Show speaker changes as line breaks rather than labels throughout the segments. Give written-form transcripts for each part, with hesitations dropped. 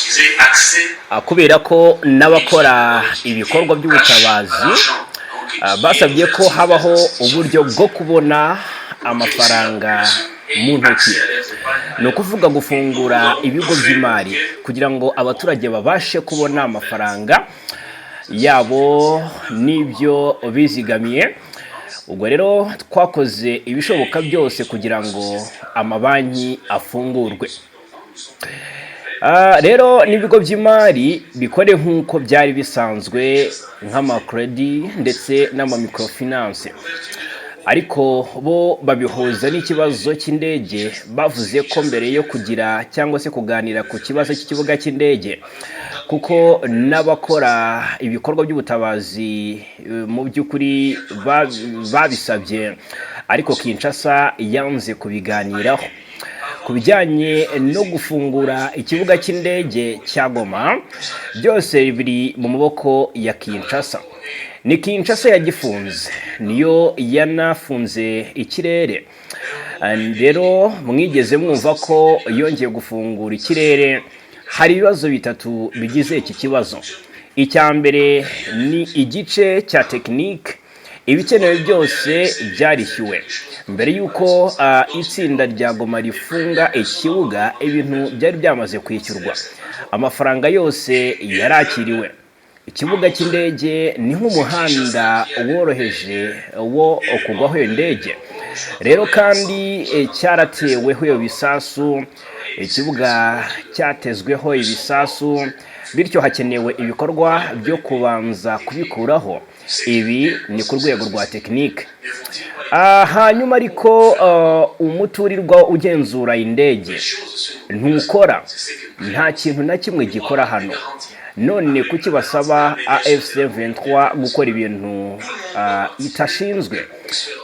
Qu'ils aient accès
Kubera ko n'abakora ibikorwa by'ubutabazi basabye ko habaho uburyo bwo kubona amafaranga mu ntoki, ni ukuvuga gufungura ibigo by'imari kugira ngo abaturage babashe kubona amafaranga yabo n'ibyo bizigamiye. Ubwo rero twakoze ibishoboka byose kugira ngo amabanki afungurwe. Rero n'ibigo by'imari bikore nk'uko byari bisanzwe, nk'amakredi ndetse n'amamicrofinance. Ariko bo babihuza n'ikibazo cy'indege. Bavuze ko mbere yo kugira cyangwa se kuganira ku kibazo cy'ikibuga cy'indege, kuko n'abakora ibikorwa by'ubutabazi mu by'ukuri babisabye, ariko Kinshasa yanze kubiganiraho. Ku bijyanye no gufungura ikibuga cy'indege cya Goma, byose biri mu maboko ya Kinshasa. Ni Kinshasa yagifunze, niyo yanafunze ikirere. Rero mwigeze mwumva ko yongeye gufungura ikirere? Hari ibibazo bitatu bigize iki kibazo. Icya mbere ni igice cya tekinike. Ibikenewe byose byarishyuwe mbere y'uko itsinda rya Goma rifunga ikibuga. Ibintu byari byamaze kwishyurwa, amafaranga yose yarakiriwe. Ikibuga cy'indege ni nk'umuhanda woroheje wo kugwaho iyo ndege. Rero kandi cyarateweho iyo bisasu, ikibuga cyatezweho ibisasu, bityo hakenewe ibikorwa byo kubanza kubikuraho. Ibi ni ku rwego rwa tekinike. Hanyuma ariko umuturirwa ugenzura indege ntukora, nta kintu na kimwe gikora hano. None kuki basaba AFC 23 gukora ibintu itashinzwe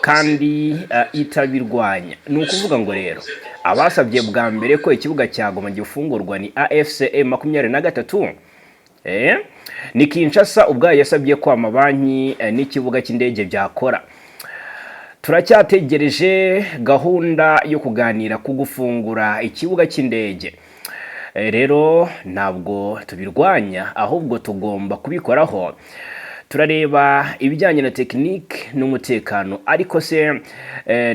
kandi itabirwanya? Ni ukuvuga ngo rero abasabye bwa mbere ko ikibuga cya Goma gifungurwa ni AFC 23. Ni Kinshasa ubwayo yasabye ko amabanki n'ikibuga cy'indege byakora. Turacyategereje gahunda yo kuganira ku gufungura ikibuga cy'indege. Rero ntabwo tubirwanya, ahubwo tugomba kubikoraho. Turareba ibijyanye na tekinike n'umutekano. Ariko se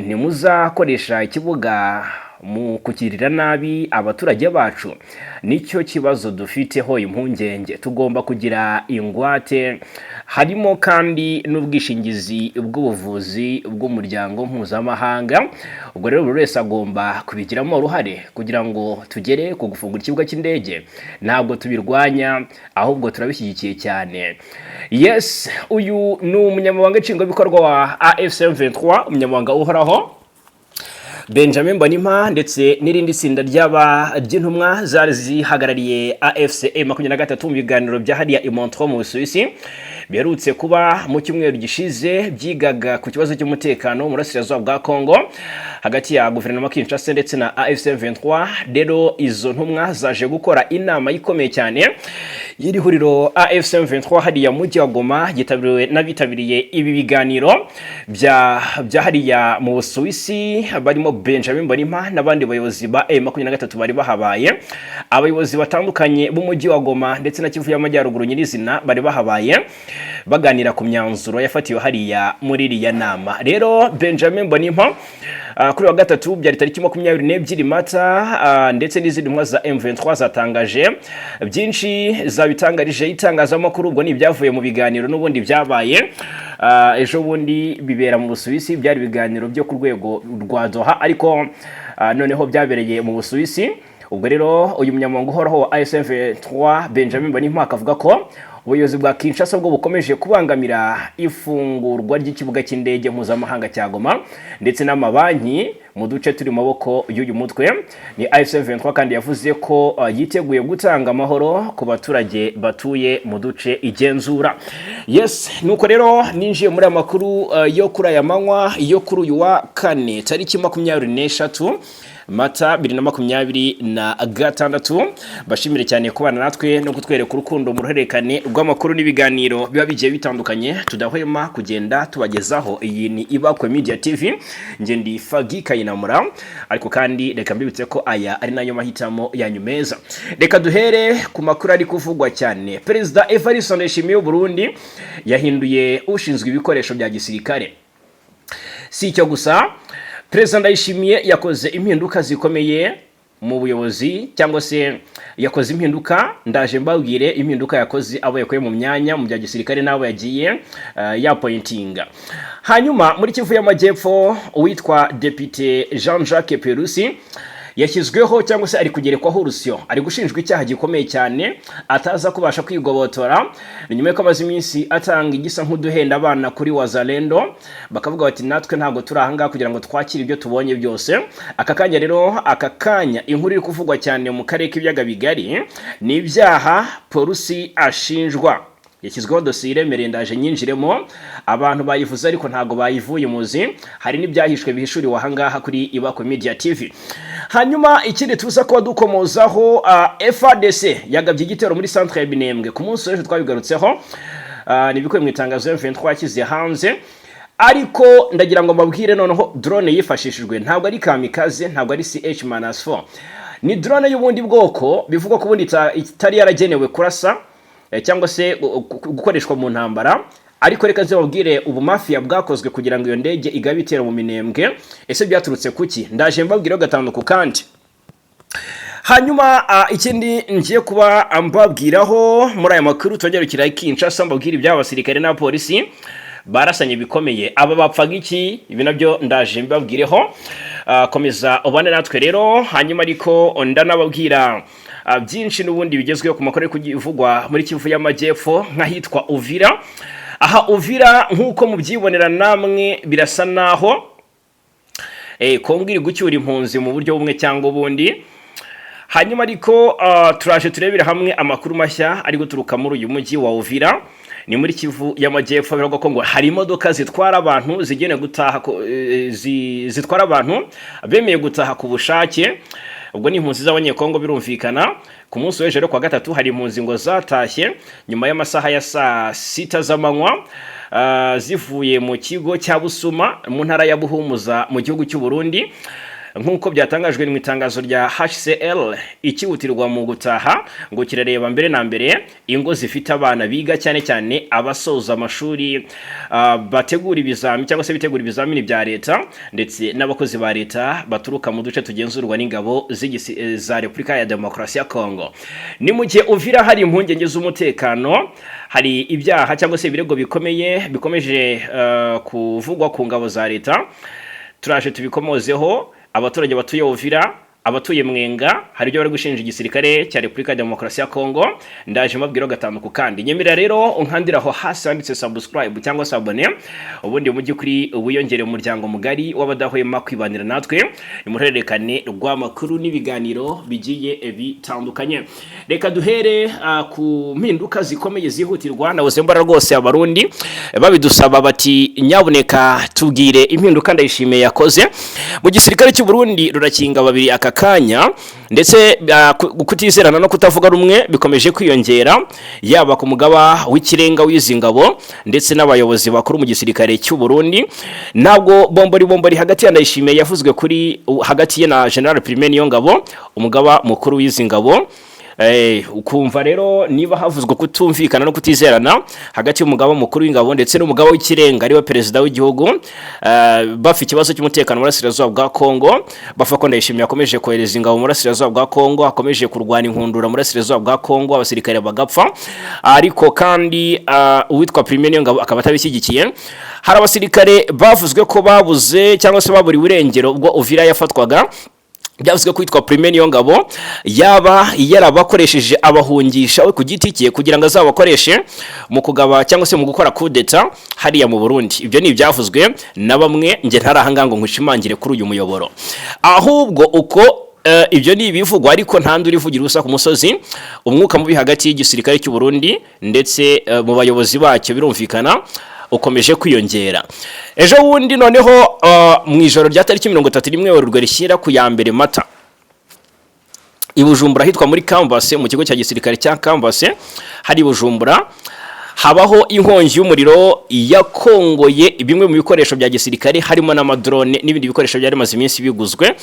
ntimuzakoresha ikibuga mu kugirira nabi abaturage bacu? Nicyo kibazo dufiteho impungenge. Tugomba kugira ingwate. Harimo kandi n'ubwishingizi bw'ubuvuzi bw'umuryango mpuzamahanga. Ubwo rero buri wese agomba kubigiramo uruhare kugira ngo tugere ku gufungura ikibuga cy'indege. Ntabwo tubirwanya, ahubwo turabishyigikiye cyane. Yes, uyu ni umunyamabanga nshingwabikorwa wa AFC 23, umunyamabanga uhoraho Benjamin Mbonimpa, ndetse n'irindi tsinda ry'aba ry'intumwa zari zihagarariye AFC 23 mu biganiro bya hariya i Montreux mu Busuwisi biherutse kuba mu cyumweru gishize, byigaga ku kibazo cy'umutekano mu burasirazuba bwa Congo hagati ya guverinoma Kinshasa ndetse na AFC 23. Rero izo ntumwa zaje gukora inama ikomeye cyane y'iri huriro AFC 23 hariya mu mujyi wa Goma, yitabiriwe n'abitabiriye ibi biganiro bya hariya mu Busuwisi, barimo Benjamin Mbonimpa n'abandi bayobozi ba M23 bari bahabaye. Abayobozi batandukanye b'umujyi wa Goma ndetse na Kivu y'Amajyaruguru nyirizina bari bahabaye, baganira ku myanzuro yafatiwe hariya muri iriya nama. Rero Benjamin Mbonimpa kuri wa gatatu, byari tariki 22 Mata, ndetse n'izindi ntumwa za M23 zatangaje byinshi, zabitangarije itangazamakuru. Ubwo ni ibyavuye mu biganiro n'ubundi byabaye ejo bundi bibera mu Busuwisi. Byari ibiganiro byo ku rwego rwa Doha, ariko noneho byabereye mu Busuwisi. Ubwo rero uyu munyamabanga uhoraho wa AFC 23 Benjamin Mbonimpa akavuga ko ubuyobozi bwa Kinshasa bwo bukomeje kubangamira ifungurwa ry'ikibuga cy'indege mpuzamahanga cya Goma ndetse n'amabanki mu duce turi mu maboko y'uyu mutwe. Ni AFC 23 kandi yavuze ko yiteguye gutanga amahoro ku baturage batuye mu duce igenzura. Yes, nuko rero ninjiye muri aya makuru yo kuri aya manywa yo kuri uyu wa kane, tariki 23. Mata 2026. Bashimire cyane kubana natwe no kutwereka urukundo mu ruhererekane rw'amakuru n'ibiganiro biba bigiye bitandukanye tudahwema kugenda tubagezaho. Iyi ni Ibakwe Media TV, nge ndi Fagi Kayinamura. Ariko kandi reka mbibutse ko aya ari nayo mahitamo yanyu meza. Reka duhere ku makuru ari kuvugwa cyane. Perezida Evariste Ndayishimiye w'u Burundi yahinduye ushinzwe ibikoresho bya gisirikare. Si icyo gusa, Perezida Ndayishimiye yakoze impinduka zikomeye mu buyobozi, cyangwa se yakoze impinduka. Ndaje mbabwire impinduka yakoze, abo yakuye mu myanya mu bya gisirikare n'abo yagiye yapointinga. Hanyuma muri Kivu y'Amajyepfo, uwitwa Depite Jean Jacques Perusi yashyizweho, cyangwa se ari kugerekwaho urusyo, ari gushinjwa icyaha gikomeye cyane ataza kubasha kwigobotora. Ni nyuma y'uko amaze iminsi atanga igisa nk'uduhenda abana kuri Wazalendo, bakavuga bati: "Natwe ntabwo turi ahangaha kugira ngo twakire ibyo tubonye byose." Aka kanya rero, aka kanya inkuru iri kuvugwa cyane mu karere k'Ibiyaga Bigari ni ibyaha Perusi ashinjwa. Yashyizweho dosiye iremereye, ndaje nyinjiremo. Abantu bayivuze ariko ntabwo bayivuye muzi, hari n'ibyahishwe bihishuriwe ahangaha kuri Ibakwe Media TV. Hanyuma ikindi tuza kuba dukomozaho, FARDC yagabye igitero muri centre ya Minembwe ku munsi w'ejo, twabigarutseho. Ni ibikubiye mu itangazo M23 yashyize hanze. Ariko ndagira ngo mbabwire noneho drone yifashishijwe ntabwo ari kamikaze, ntabwo ari CH-4, ni drone y'ubundi bwoko bivugwa ko ubundi itari yaragenewe kurasa cyangwa se gukoreshwa mu ntambara. Ariko reka nzababwire ubumafiya bwakozwe kugira ngo iyo ndege igabe itera mu Minembwe. Ese byaturutse kuki? Ndaje mbabwire gatanu ku kandi. Hanyuma ikindi ngiye kuba mbabwiraho muri aya makuru, tugarukira Kinshasa, mbabwire iby'aba basirikare n'abapolisi barasanye bikomeye. Aba bapfaga iki? Ibi nabyo ndaje mbabwireho. Komeza ubane natwe rero. Hanyuma ariko ndanababwira byinshi n'ubundi bigezweho ku makuru ari kuvugwa muri Kivu y'Amajyepfo, nk'ahitwa Uvira. Aha Uvira, nk'uko mubyibonera namwe, birasa naho Kongo iri gucyura impunzi mu buryo bumwe cyangwa ubundi. Hanyuma ariko turaje turebera hamwe amakuru mashya ari guturuka muri uyu mujyi wa Uvira, ni muri Kivu y'Amajyepfo. Bivugwa ko ngo hari imodoka zitwara abantu zigenewe gutaha, zitwara abantu bemeye gutaha ku bushake. Ubwo ni impunzi z'Abanyekongo birumvikana. Ku munsi w'ejo rero kwa gatatu, hari impunzi ngo zatashye nyuma y'amasaha ya saa 6 z'amanywa, zivuye mu kigo cya Busuma mu ntara ya Buhumuza mu gihugu cy'u Burundi, nk'uko byatangajwe mu itangazo rya HCR. Ikihutirwa mu gutaha ngo kirareba mbere na mbere ingo zifite abana biga, cyane cyane abasoza amashuri, bategura ibizami cyangwa se bitegura ibizamini bya leta, ndetse n'abakozi ba leta baturuka mu duce tugenzurwa n'ingabo za Repubulika ya Demokarasi ya Kongo. Ni mu gihe Uvira hari impungenge z'umutekano, hari ibyaha cyangwa se ibirego bikomeye bikomeje kuvugwa ku ngabo za leta. Turaje tubikomozeho. Abaturage batuye Uvira, abatuye Mwenga, hari ibyo bari gushinja igisirikare cya Repubulika ya Demokarasi ya Kongo. Ndaje mbabwira gatanu ku kandi. Nyemerera rero unkandira aho hasi handitse subscribe cyangwa se abonner, ubundi mujye kuri wiyongere umuryango mugari w'abadahwema kwibanira natwe mu ruhererekane rw'amakuru n'ibiganiro bigiye bitandukanye. Reka duhere ku mpinduka zikomeye zihutirwa. Nabuze mbara rwose Abarundi babidusaba bati: "Nyabuneka tubwire impinduka Ndayishimiye yakoze mu gisirikare cy'u Burundi." Rurakinga babiri aka kanya, ndetse kutizerana no kutavuga rumwe bikomeje kwiyongera, yaba ku mugaba w'ikirenga w'izi ngabo ndetse n'abayobozi bakuru mu gisirikare cy'u Burundi. Ntabwo bombori bombori hagati ya Ndayishimiye yavuzwe kuri hagati ye na General Prime Niyongabo, umugaba mukuru w'izi ngabo. Ukumva rero niba havuzwe kutumvikana no kutizerana hagati y'umugaba mukuru w'ingabo ndetse n'umugaba w'ikirenga ariwe perezida w'igihugu, bafite ikibazo cy'umutekano mu burasirazuba bwa Kongo, bavuga ko Ndayishimiye akomeje kohereza ingabo mu burasirazuba bwa Kongo, akomeje kurwana inkundura mu burasirazuba bwa Kongo, abasirikare bagapfa, ariko kandi uwitwa Prime Niyongabo akaba atabishyigikiye. Hari abasirikare bavuzwe ko babuze cyangwa se baburiwe irengero ubwo Uvira yafatwaga. Byavuzwe ko witwa Prime Niyongabo yaba yarabakoresheje, abahungisha we ku giti cye kugira ngo azabakoreshe mu kugaba cyangwa se mu gukora kudeta hariya mu Burundi. Ibyo ni ibyavuzwe na bamwe, njye ntari ahangaha ngo nkushimangire kuri uyu muyoboro. Ahubwo uko ibyo ni ibivugwa, ariko nta nduru ivugira ubusa ku musozi. Umwuka mubi hagati y'igisirikare cy'u Burundi ndetse mu bayobozi bacyo birumvikana. ukomeje kwiyongera. Ejo bundi noneho, mu ijoro rya tariki 31 Werurwe rishyira ku ya 1 Mata, i Bujumbura hitwa muri Kambase, mu kigo cya gisirikare cya Kambase hari i Bujumbura, habaho inkongi y'umuriro yakongoye bimwe mu bikoresho bya gisirikare, harimo n'amadrone n'ibindi bikoresho byari bimaze iminsi biguzwe.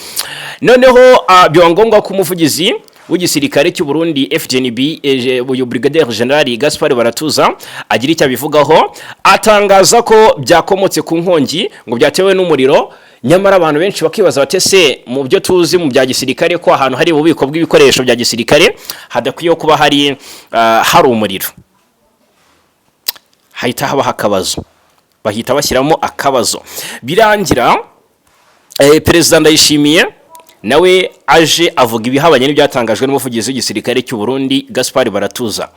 Noneho biba ngombwa ko umuvugizi w'igisirikare cy'u Burundi FDNB, uyu Brigadier General Gaspard Baratuza, agira icyo abivugaho, atangaza ko byakomotse ku nkongi, ngo byatewe n'umuriro. Nyamara abantu benshi bakibaza bati: "Ese mu byo tuzi mu bya gisirikare, ko ahantu hari ububiko bw'ibikoresho bya gisirikare hadakwiye kuba hari umuriro?" Hahita habaho akabazo, bahita bashyiramo akabazo. Birangira Perezida Ndayishimiye nawe aje avuga ibihabanye n'ibyatangajwe n'umuvugizi w'igisirikare cy'u Burundi Gaspard Baratuza.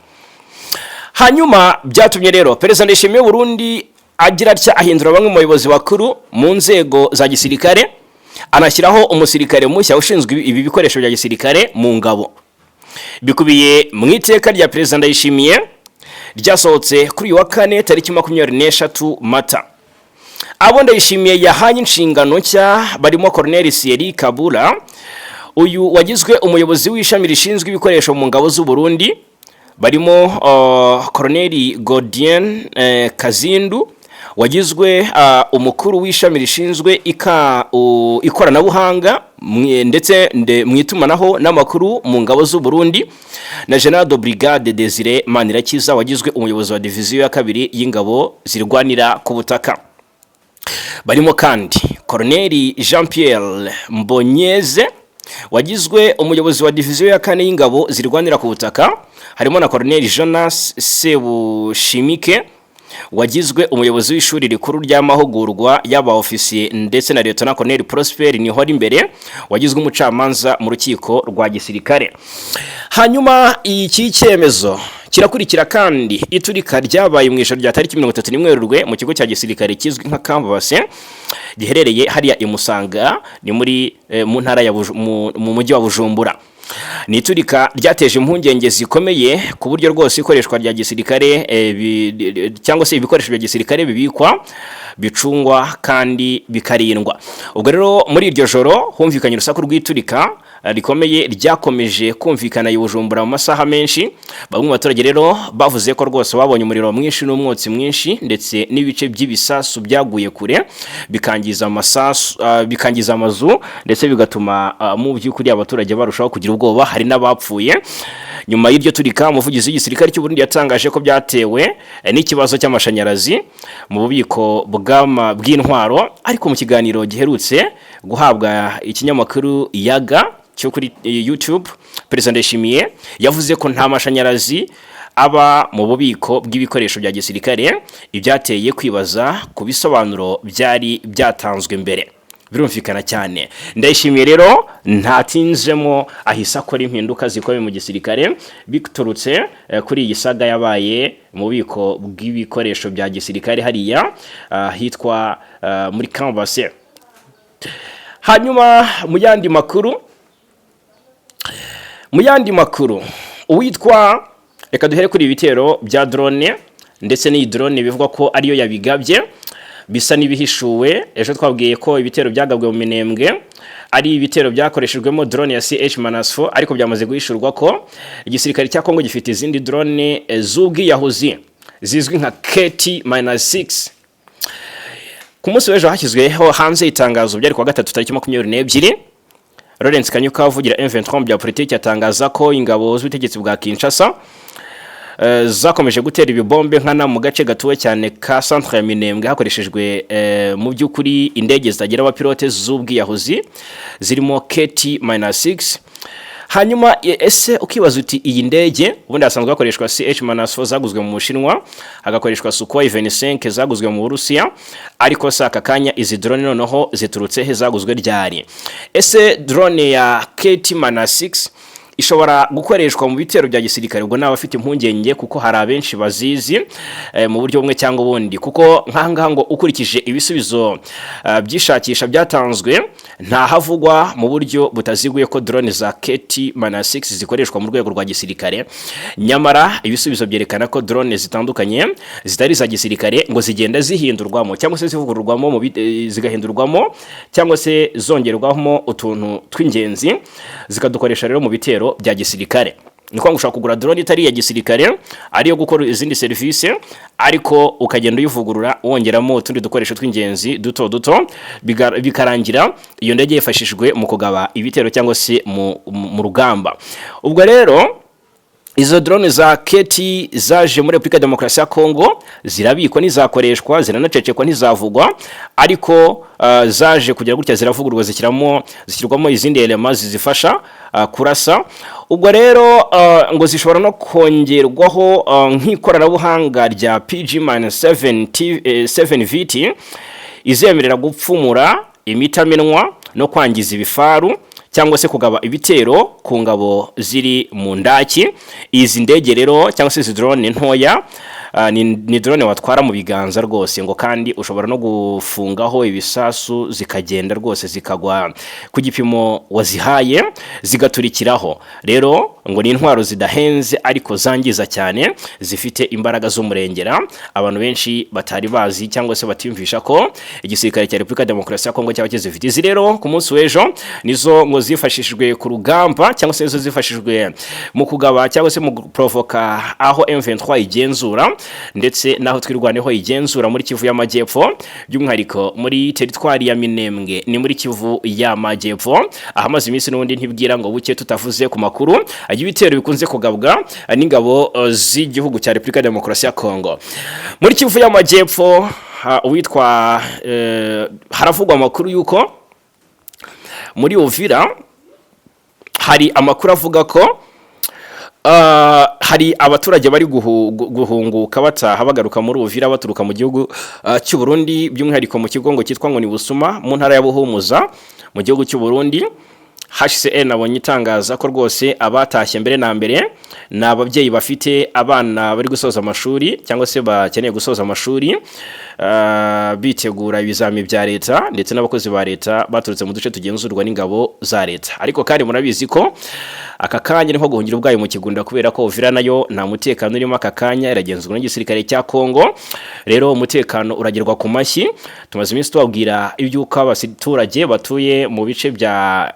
Hanyuma byatumye rero Perezida Ndayishimiye w'u Burundi agira atya, ahindura bamwe mu bayobozi bakuru mu nzego za gisirikare, anashyiraho umusirikare mushya ushinzwe ibi bikoresho bya gisirikare mu ngabo. Bikubiye mu iteka rya Perezida Ndayishimiye ryasohotse kuri uyu wa kane tariki 23 Mata. Abo Ndayishimiye yahaye inshingano nshya barimo Colonel Thierry Kabura, uyu wagizwe umuyobozi w'ishami rishinzwe ibikoresho mu ngabo z'u Burundi, barimo Colonel Godien Kazindu wagizwe umukuru w'ishami rishinzwe ikoranabuhanga ndetse mu itumanaho n'amakuru mu ngabo z'u Burundi, na General de Brigade Desire Manirakiza wagizwe umuyobozi wa diviziyo ya kabiri y'ingabo zirwanira ku butaka. Barimo kandi Colonel Jean Pierre Mbonyeze wagizwe umuyobozi wa diviziyo ya kane y'ingabo zirwanira ku butaka, harimo na Colonel Jonas Sebushimike wagizwe umuyobozi w'ishuri rikuru ry'amahugurwa y'aba ofisiye, ndetse na Lieutenant Colonel Prosper Nihorimbere wagizwe umucamanza mu rukiko rwa gisirikare. Hanyuma iki cyemezo kirakurikira kandi iturika ryabaye mu ijoro rya tariki 31 Werurwe mu kigo cya gisirikare kizwi nka Kambase, giherereye hariya i Musanga, ni muri mu ntara ya mu mujyi wa Bujumbura. Ni iturika ryateje impungenge zikomeye ku buryo rwose ikoreshwa rya gisirikare cyangwa se ibikoresho bya gisirikare bibikwa, bicungwa kandi bikarindwa. Ubwo rero muri iryo joro humvikanye urusaku rw'iturika rikomeye ryakomeje kumvikana i Bujumbura mu masaha menshi. Bamwe mu baturage rero bavuze ko rwose babonye umuriro mwinshi n'umwotsi mwinshi, ndetse n'ibice by'ibisasu byaguye kure bikangiza amasasu, bikangiza amazu, ndetse bigatuma mu by'ukuri abaturage barushaho kugira ubwoba, hari n'abapfuye. Nyuma y'iryo turika, umuvugizi w'igisirikare cy'u Burundi yatangaje ko byatewe n'ikibazo cy'amashanyarazi mu bubiko bw'intwaro. Ariko mu kiganiro giherutse guhabwa ikinyamakuru Yaga cyo kuri YouTube, Perezida Ndayishimiye yavuze ko nta mashanyarazi aba mu bubiko bw'ibikoresho bya gisirikare, ibyateye kwibaza ku bisobanuro byari byatanzwe mbere. Birumvikana cyane, Ndayishimiye rero ntatinzemo, ahise akora impinduka zikomeye mu gisirikare biturutse kuri iyi saga yabaye mu bubiko bw'ibikoresho bya gisirikare hariya hitwa muri Kambase. Hanyuma mu yandi makuru uwitwa, reka duhere kuri ibi bitero bya drone ndetse n'iyi drone bivugwa ko ariyo yabigabye, bisa n'ibihishuwe. Ejo twabwiye ko ibitero byagabwe mu Minembwe ari ibitero byakoreshejwemo drone ya CH-4, ariko byamaze guhishurwa ko igisirikare cya Kongo gifite izindi drone z'ubwiyahuzi zizwi nka KT-6. Ku munsi w'ejo hashyizweho hanze itangazo, byari kuwa gatatu tariki 22. Lawrence Kanyuka uvugira M23 mu bya politiki atangaza ko ingabo z'ubutegetsi bwa Kinshasa zakomeje gutera ibibombe nkana mu gace gatuwe cyane ka centre ya Minembwe, hakoreshejwe mu by'ukuri indege zitagira abapilote z'ubwiyahuzi zirimo KT-6. Hanyuma ese ukibaza uti: "Iyi ndege?" Ubundi hasanzwe hakoreshwa CH-4 zaguzwe mu Bushinwa, hagakoreshwa Sukhoi 25 zaguzwe mu Burusiya, ariko si aka kanya izi drone noneho ziturutse he? Zaguzwe ryari? Ese drone ya KT-6 Ishobora gukoreshwa mu bitero bya gisirikare. Ubwo naba afite impungenge, kuko hari abenshi bazizi mu buryo bumwe cyangwa ubundi, kuko nk'ahangaha ngo ukurikije ibisubizo by'ishakisha byatanzwe, ntahavugwa mu buryo butaziguye ko drone za KT-6 zikoreshwa mu rwego rwa gisirikare. Nyamara ibisubizo byerekana ko drone zitandukanye zitari iza gisirikare ngo zigenda zihindurwamo cyangwa se zivugururwamo zigahindurwamo cyangwa se zongerwamo utuntu tw'ingenzi, zikadukoresha rero mu bitero bya gisirikare. Ni ukuvuga ngo ushobora kugura drone itari iya gisirikare, ariyo gukora izindi serivisi, ariko ukagenda uyivugurura, wongeramo utundi dukoresho tw'ingenzi duto duto, bikarangira iyo ndege yifashishijwe mu kugaba ibitero cyangwa se mu rugamba. Ubwo rero izo drone za KT zaje muri Repubulika ya Demokarasi ya Kongo, zirabikwa, ntizakoreshwa, ziranacecekwa, ntizavugwa, ariko zaje kugira gutya ziravugururwa, zishyirwamo izindi elema zizifasha kurasa. Ubwo rero ngo zishobora no kongerwaho nk'ikoranabuhanga rya PG-7 7 VT, izemerera gupfumura imitamenwa no kwangiza ibifaru cyangwa se kugaba ibitero ku ngabo ziri mu ndaki. Izi ndege rero cyangwa se izi drone ntoya, ni drone watwara mu biganza rwose, ngo kandi ushobora no gufungaho ibisasu, zikagenda rwose zikagwa ku gipimo wazihaye, zigaturikiraho. Rero ngo ni intwaro zidahenze ariko zangiza cyane, zifite imbaraga z'umurengera abantu benshi batari bazi cyangwa se batiyumvisha ko igisirikare cya Repubulika ya Demokarasi ya Kongo cyaba kizifite. Izi rero ku munsi w'ejo nizo ngo zifashishijwe ku rugamba cyangwa se nizo zifashishijwe mu kugaba cyangwa se mu guprovoka aho M23 igenzura ndetse n'aho Twirwaneho igenzura muri Kivu y'Amajyepfo, by'umwihariko muri teritwari ya Minembwe, ni muri Kivu y'Amajyepfo, ahamaze iminsi n'ubundi ntibwira ngo buke tutavuze ku makuru y'ibitero bikunze kugabwa n'ingabo z'igihugu cya Repubulika ya Demokarasi ya Kongo muri Kivu y'Amajyepfo. Uwitwa haravugwa amakuru y'uko muri Uvira hari amakuru avuga ko hari abaturage bari guhunguka bataha, bagaruka muri Uvira baturuka mu gihugu cy'u Burundi, by'umwihariko mu kigo ngo cyitwa ngo ni Busuma mu ntara ya Buhumuza mu gihugu cy'u Burundi. HCR nabonye itangaza ko rwose abatashye mbere na mbere ni ababyeyi bafite abana bari gusoza amashuri cyangwa se bakeneye gusoza amashuri, bitegura ibizami bya leta, ndetse n'abakozi ba leta baturutse mu duce tugenzurwa n'ingabo za leta. Ariko kandi murabizi ko aka kanya ni nko guhungira ubwayo mu kigunda, kubera ko Uvira nayo nta mutekano urimo aka kanya, iragenzurwa n'igisirikare cya Kongo. Rero umutekano uragerwa ku mashyi. Tumaze iminsi tubabwira iby'uko abaturage batuye mu bice bya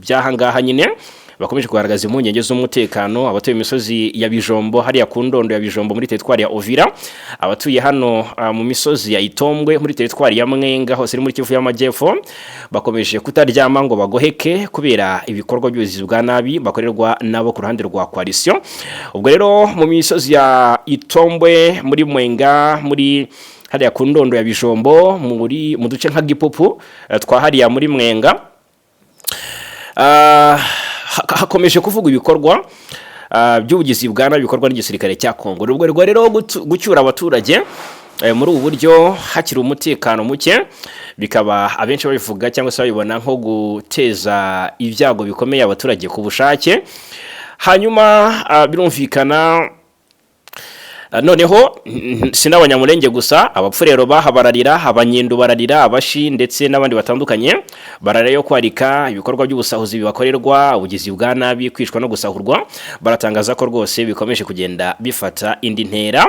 by'ahangaha nyine bakomeje kugaragaza impungenge z'umutekano: abatuye imisozi ya Bijombo, hariya ku ndondo ya Bijombo muri teritwari ya Uvira, abatuye hano mu misozi ya Itombwe muri teritwari ya Mwenga, hose iri muri Kivu y'Amajyepfo, bakomeje kutaryama ngo bagoheke kubera ibikorwa by'ubugizi bwa nabi bakorerwa nabo ku ruhande rwa coalition. Ubwo rero mu misozi ya Itombwe muri Mwenga, muri hariya ku ndondo ya Bijombo, muri mu duce nka Gipupu twa hariya muri Mwenga, hakomeje kuvuga ibikorwa by'ubugizi bwa nabi bikorwa n'igisirikare cya Kongo. Urwo rwo rero gucyura abaturage muri ubu buryo hakiri umutekano muke, bikaba abenshi babivuga cyangwa se babibona nko guteza ibyago bikomeye abaturage ku bushake. Hanyuma birumvikana, noneho si n'Abanyamulenge gusa, Abapfurero baha bararira, Abanyindu bararira, Abashi ndetse n'abandi batandukanye bararira yo kwarika ibikorwa by'ubusahuzi bibakorerwa, ubugizi bwa nabi, kwicwa no gusahurwa. Baratangaza ko rwose bikomeje kugenda bifata indi ntera.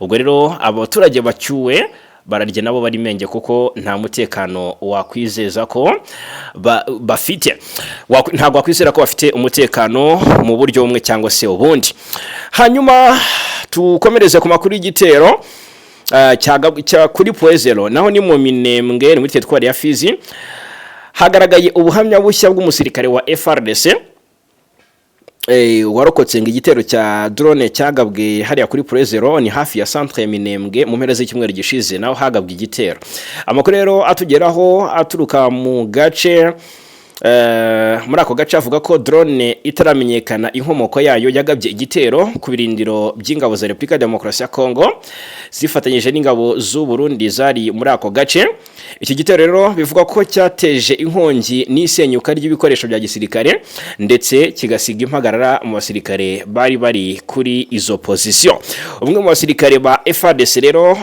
Ubwo rero abaturage bacyuwe bararya nabo bari menge, kuko nta mutekano wakwizeza ko bafite. Ntabwo wakwizera ko bafite umutekano mu buryo bumwe cyangwa se ubundi. Hanyuma tukomereze ku makuru y'igitero cya kuri Point Zéro, naho ni mu Minembwe, ni muri teritwari ya Fizi. Hagaragaye ubuhamya bushya bw'umusirikare wa FARDC warokotse ngo igitero cya drone cyagabwe hariya kuri Point Zéro, ni hafi ya centre ya Minembwe, mu mpera z'icyumweru gishize. Naho hagabwe igitero. Amakuru rero atugeraho aturuka mu gace muri ako gace avuga ko drone itaramenyekana inkomoko yayo yagabye igitero ku birindiro by'ingabo za Repubulika ya Demokarasi ya Kongo zifatanyije n'ingabo z'u Burundi zari muri ako gace. Iki gitero rero bivugwa ko cyateje inkongi n'isenyuka ry'ibikoresho bya gisirikare, ndetse kigasiga impagarara mu basirikare bari bari kuri izo position. Umwe mu basirikare ba FARDC rero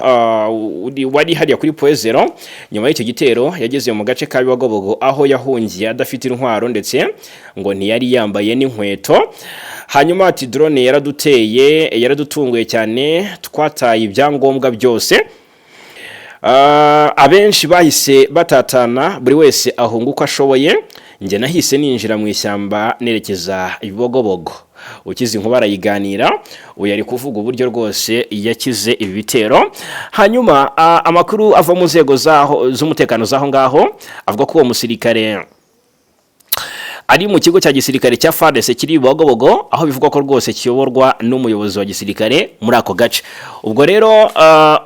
wari hariya kuri Point Zéro nyuma y'icyo gitero, yageze mu gace ka Bibogobogo aho yahungiye adafite intwaro, ndetse ngo ntiyari yambaye n'inkweto. Hanyuma ati: "Drone yaraduteye, yaradutunguye cyane, twataye ibyangombwa byose." Abenshi bahise batatana, buri wese ahunga uko ashoboye. Njye nahise ninjira mu ishyamba nerekeza Ibibogobogo. Ukize inkuba arayiganira. Uyu ari kuvuga uburyo rwose yakize ibi bitero. Hanyuma amakuru ava mu nzego zaho z'umutekano z'aho ngaho avuga ko uwo musirikare ari mu kigo cya gisirikare cya FARDC kiri Bibogobogo, aho bivugwa ko rwose kiyoborwa n'umuyobozi wa gisirikare muri ako gace. Ubwo rero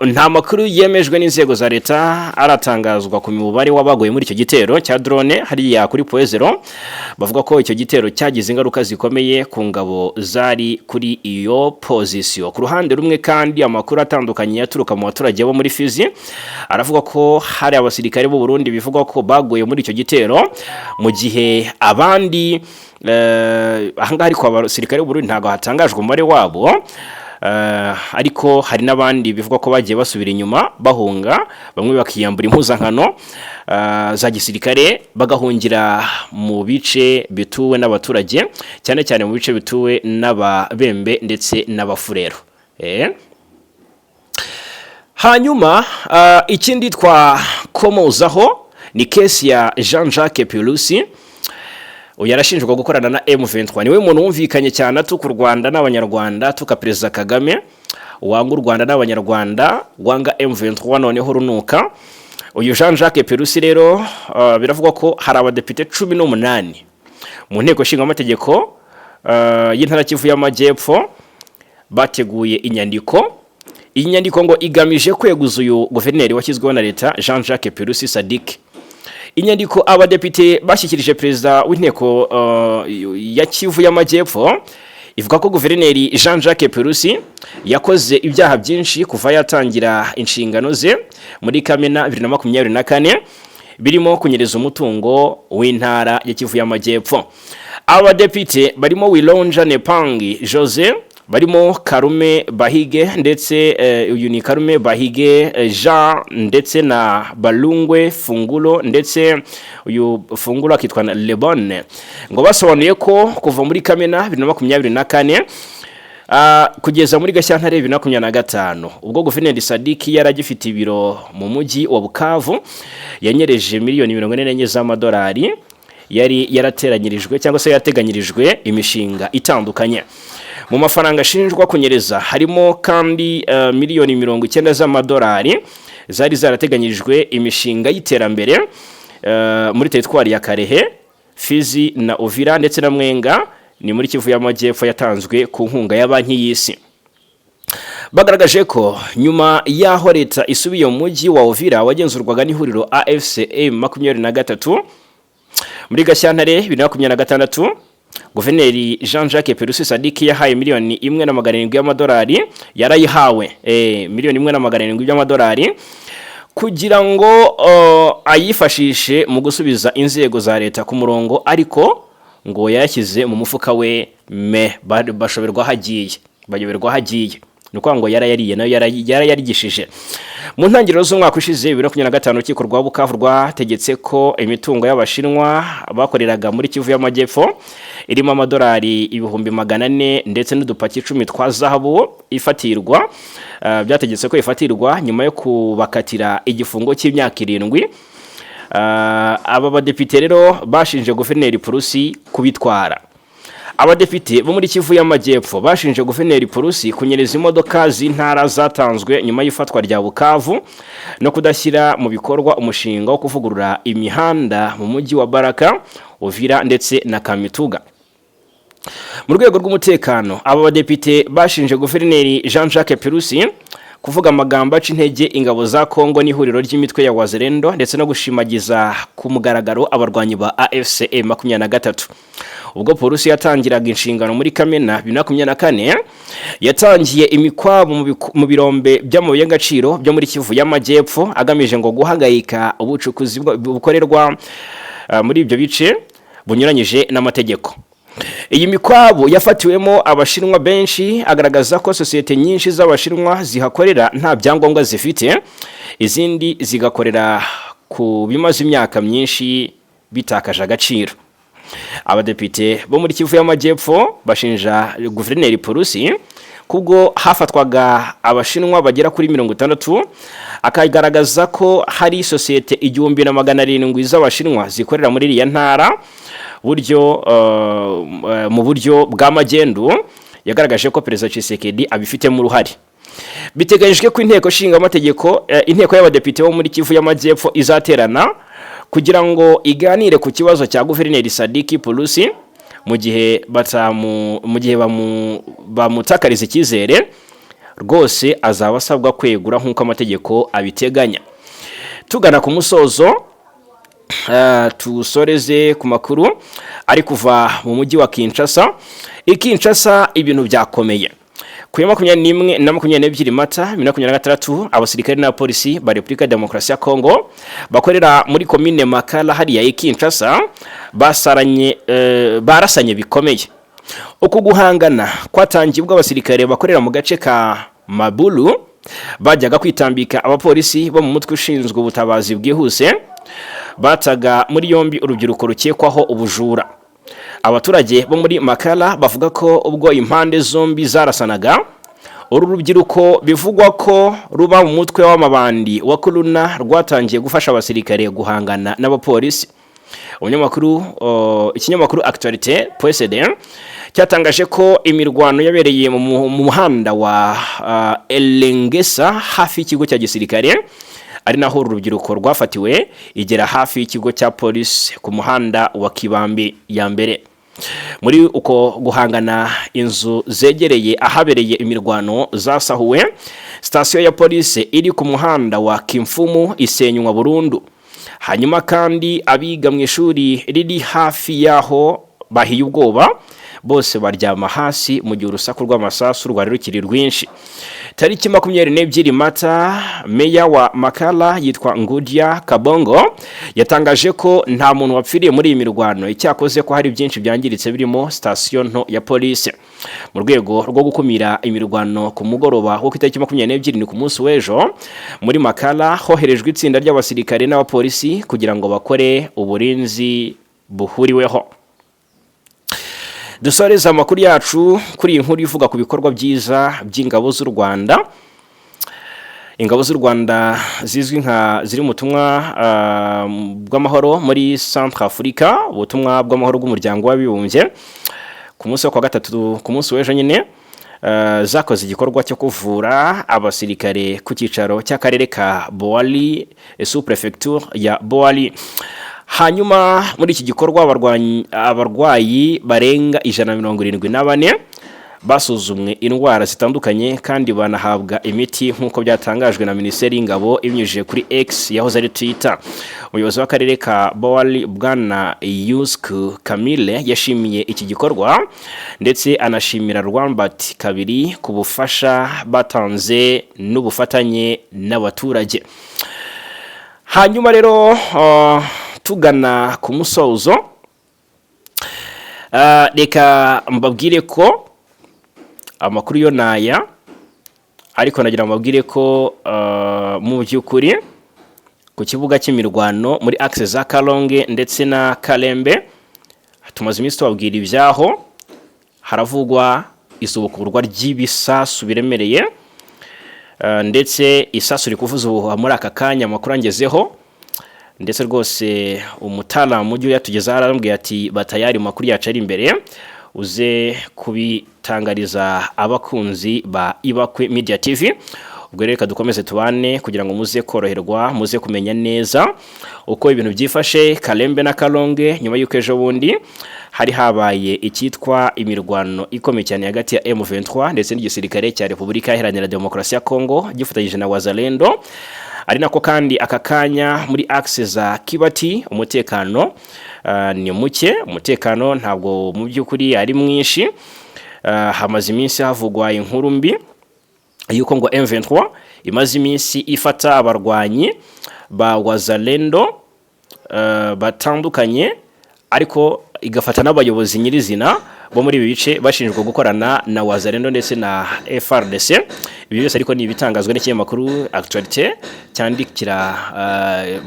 nta makuru yemejwe n'inzego za leta aratangazwa ku mubare w'abaguye muri icyo gitero cya drone hariya kuri Point Zéro. Bavuga ko icyo gitero cyagize ingaruka zikomeye ku ngabo zari kuri iyo position. Ku ruhande rumwe kandi, amakuru atandukanye yaturuka mu baturage bo muri Fizi aravuga ko hari abasirikare b'u Burundi bivugwa ko baguye muri icyo gitero, mu gihe abandi ahangaha, ariko abasirikare b'u Burundi ntabwo hatangajwe umubare wabo, ariko hari n'abandi bivugwa ko bagiye basubira inyuma bahunga, bamwe bakiyambura impuzankano za gisirikare bagahungira mu bice bituwe n'abaturage, cyane cyane mu bice bituwe n'Ababembe ndetse n'Abafurero. Hanyuma ikindi twakomozaho ni case ya Jean Jacques Purusi. Uyu arashinjwa gukorana na M23. Niwe muntu wumvikanye cyane atuka u Rwanda n'Abanyarwanda, atuka Perezida Kagame, wanga u Rwanda n'Abanyarwanda, wanga M23 noneho runuka. Uyu Jean Jacques Purusi rero biravugwa ko hari abadepite 18 mu nteko nshingamategeko y'intara Kivu y'Amajyepfo bateguye inyandiko. Iyi nyandiko ngo igamije kweguza uyu guverineri washyizweho na leta, Jean Jacques Purusi Sadik. Inyandiko abadepite bashyikirije perezida w'inteko ya Kivu y'Amajyepfo ivuga ko guverineri Jean Jacques Purusi yakoze ibyaha byinshi kuva yatangira inshingano ze muri Kamena 2024, birimo kunyereza umutungo w'intara ya Kivu y'Amajyepfo. Abadepite barimo Wilonja Nepangi Jose, barimo Karume Bahige, ndetse uyu ni Karume Bahige Jean, ndetse na Balungwe Fungulo, ndetse uyu Fungulo akitwa na Lebone. Ngo basobanuye ko kuva muri Kamena 2024 kugeza muri Gashyantare 2025, ubwo guverineri Sadiki yari agifite ibiro mu mujyi wa Bukavu, yanyereje miliyoni 44 z'amadolari yari yarateranyirijwe cyangwa se yateganyirijwe imishinga itandukanye. Mu mafaranga ashinjwa kunyereza harimo kandi miliyoni 90 z'amadolari zari zarateganyirijwe imishinga y'iterambere muri teritwari ya Kalehe, Fizi na Uvira ndetse na Mwenga, ni muri Kivu y'Amajyepfo, yatanzwe ku nkunga ya Banki y'Isi. Bagaragaje ko nyuma y'aho leta isubiye mu mujyi wa Uvira wagenzurwaga n'ihuriro AFC M23 muri Gashyantare 2026, guverineri Jean Jacques Purusi Sadiki yahaye miliyoni 1 700 y'amadolari, yarayihawe miliyoni 1 700 y'amadolari kugira ngo ayifashishe mu gusubiza inzego za leta ku murongo, ariko ngo yayashyize mu mufuka we me bashoberwa aho agiye, bayoberwa aho agiye. Ni ukuvuga ngo yarayariye, nayo yarayarigishije. Mu ntangiriro z'umwaka ushize 2025, urukiko rwa Bukavu rwategetse ko imitungo y'Abashinwa bakoreraga muri Kivu y'Amajyepfo irimo amadolari 400,000 ndetse n'udupaki 10 twa zahabu ifatirwa. Byategetse ko ifatirwa nyuma yo kubakatira igifungo cy'imyaka 7. Aba badepite rero bashinje guverineri Purusi kubitwara. Abadepite bo muri Kivu y'Amajyepfo bashinje guverineri Purusi kunyereza imodoka z'intara zatanzwe nyuma y'ifatwa rya Bukavu no kudashyira mu bikorwa umushinga wo kuvugurura imihanda mu mujyi wa Baraka, Uvira ndetse na Kamituga. Mu rwego rw'umutekano, aba badepite bashinje guverineri Jean Jacques Purusi Kuvuga amagambo aca intege ingabo za Kongo n'ihuriro ry'imitwe ya Wazalendo, ndetse no gushimagiza ku mugaragaro abarwanyi ba AFC M23. Ubwo Purusi yatangiraga inshingano muri Kamena 2024, yatangiye imikwabu mu birombe by'amabuye y'agaciro byo muri Kivu y'Amajyepfo, agamije ngo guhagarika ubucukuzi bukorerwa muri ibyo bice bunyuranyije n'amategeko. Iyi mikwabu yafatiwemo Abashinwa benshi, agaragaza ko sosiyete nyinshi z'Abashinwa zihakorera nta byangombwa zifite, izindi zigakorera ku bimaze imyaka myinshi bitakaje agaciro. Abadepite bo muri Kivu y'Amajyepfo bashinja Guverineri Purusi kubwo hafatwaga Abashinwa bagera kuri 60, akagaragaza ko hari sosiyete 1700 z'Abashinwa zikorera muri iriya ntara buryo mu buryo bwa magendu. Yagaragaje ko Perezida Tshisekedi abifitemo uruhare. Biteganyijwe ko inteko nshingamategeko, inteko y'abadepite bo muri Kivu y'Amajyepfo, izaterana kugira ngo iganire ku kibazo cya Guverineri Sadiki Purusi. Mu gihe bamutakariza icyizere rwose, azaba asabwa kwegura nk'uko amategeko abiteganya. Tugana ku musozo, tusoreze ku makuru ari kuva mu mujyi wa Kinshasa. I Kinshasa ibintu byakomeye. Ku ya 21 na 22 Mata 2026, abasirikare n'abapolisi ba Repubulika ya Demokarasi ya Kongo bakorera muri komine Makala hariya i Kinshasa basaranye, barasanye bikomeye. Uku guhangana kwatangiye ubwo abasirikare bakorera mu gace ka Mabulu bajyaga kwitambika abapolisi bo mu mutwe ushinzwe ubutabazi bwihuse bataga muri yombi urubyiruko rukekwaho ubujura. Abaturage bo muri Makala bavuga ko ubwo impande zombi zarasanaga, uru rubyiruko bivugwa ko ruba mu mutwe w'amabandi wa Kuluna rwatangiye gufasha abasirikare guhangana n'abapolisi. Ikinyamakuru Actualité PSD cyatangaje ko imirwano yabereye mu muhanda wa Elengesa, hafi y'ikigo cya gisirikare, ari naho uru rubyiruko rwafatiwe, igera hafi y'ikigo cya polisi ku muhanda wa Kibambi ya mbere. Muri uko guhangana, inzu zegereye ahabereye imirwano zasahuwe, sitasiyo ya polisi iri ku muhanda wa Kimfumu isenywa burundu. Hanyuma kandi abiga mu ishuri riri hafi y'aho bahiye ubwoba, bose baryama hasi mu gihe urusaku rw'amasasu rwari rukiri rwinshi. Tariki 22 Mata, meya wa Makala yitwa Ngudia Kabongo yatangaje ko nta muntu wapfiriye muri iyi mirwano, icyakoze ko hari byinshi byangiritse birimo sitasiyo nto ya polisi. Mu rwego rwo gukumira imirwano, ku mugoroba wo ku itariki 22, ni ku munsi w'ejo, muri Makala hoherejwe itsinda ry'abasirikare n'abapolisi kugira ngo bakore uburinzi buhuriweho. Dusoreze amakuru yacu kuri iyi nkuru ivuga ku bikorwa byiza by'ingabo z'u Rwanda. Ingabo z'u Rwanda zizwi nka ziri mu butumwa bw'amahoro muri Centre Afurika, ubutumwa bw'amahoro bw'Umuryango w'Abibumbye, ku munsi wo kwa gatatu, ku munsi w'ejo nyine, zakoze igikorwa cyo kuvura abasirikare ku cyicaro cy'akarere ka Boali, sous préfecture ya Boali. Hanyuma muri iki gikorwa abarwayi barenga 174 basuzumwe indwara zitandukanye kandi banahabwa imiti, nk'uko byatangajwe na Minisiteri y'Ingabo ibinyujije kuri X, yahoze ari Twitter. Umuyobozi w'akarere ka Boali, Bwana Yusku Kamile, yashimiye iki gikorwa ndetse anashimira Rwambat kabiri ku bufasha batanze n'ubufatanye n'abaturage. Hanyuma rero tugana ku musozo, reka mbabwire ko amakuru yo naya, ariko nagira ngo mbabwire ko mu by'ukuri ku kibuga cy'imirwano muri axe za Kalonge ndetse na Kalembe, tumaze iminsi tubabwira ibyaho, haravugwa isubukurwa ry'ibisasu biremereye, ndetse isasu riri kuvuza ubuhuha muri aka kanya. Amakuru angezeho, ndetse rwose umutaramu ujya uyatugezaho arambwiye ati: "Batayari, makuru yacu ari imbere uze kubitangariza abakunzi ba Ibakwe Media TV." Ubwo rero reka dukomeze tubane kugira ngo muze koroherwa, muze kumenya neza uko ibintu byifashe Kalembe na Kalonge, nyuma y'uko ejo bundi hari habaye icyitwa imirwano ikomeye cyane hagati ya M23 ndetse n'igisirikare cya Repubulika Iharanira Demokarasi ya Kongo gifatanyije na Wazalendo. Ari nako kandi aka kanya muri axe za Kibati umutekano ni muke, umutekano ntabwo mu by'ukuri ari mwinshi. Hamaze iminsi havugwa inkuru mbi yuko ngo M23 imaze iminsi ifata abarwanyi ba Wazalendo batandukanye, ariko igafata n'abayobozi nyirizina bo muri ibi bice bashinjwa gukorana na Wazalendo ndetse na FARDC. Ibi byose ariko ni ibitangazwa n'ikinyamakuru Actualité cyandikira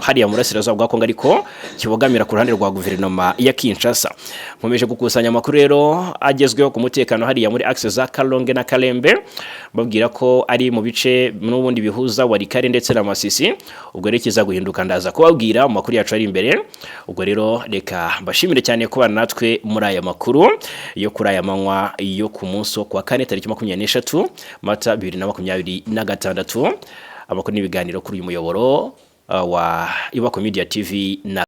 hariya mu burasirazuba bwa Kongo, ariko kibogamira ku ruhande rwa guverinoma ya Kinshasa. Nkomeje gukusanya amakuru rero agezweho ku mutekano hariya muri axe za Kalonge na Kalembe, babwira ko ari mu bice n'ubundi bihuza Walikale ndetse na Masisi. Ubwo rero ikiza guhinduka ndaza kubabwira mu makuru yacu ari imbere. Ubwo rero reka mbashimire cyane kubana natwe muri aya makuru yo kuri aya manywa yo ku munsi wo kuwa kane, tariki 23 Mata 2026. Amakuru n'ibiganiro kuri uyu muyoboro wa Ibako Media TV na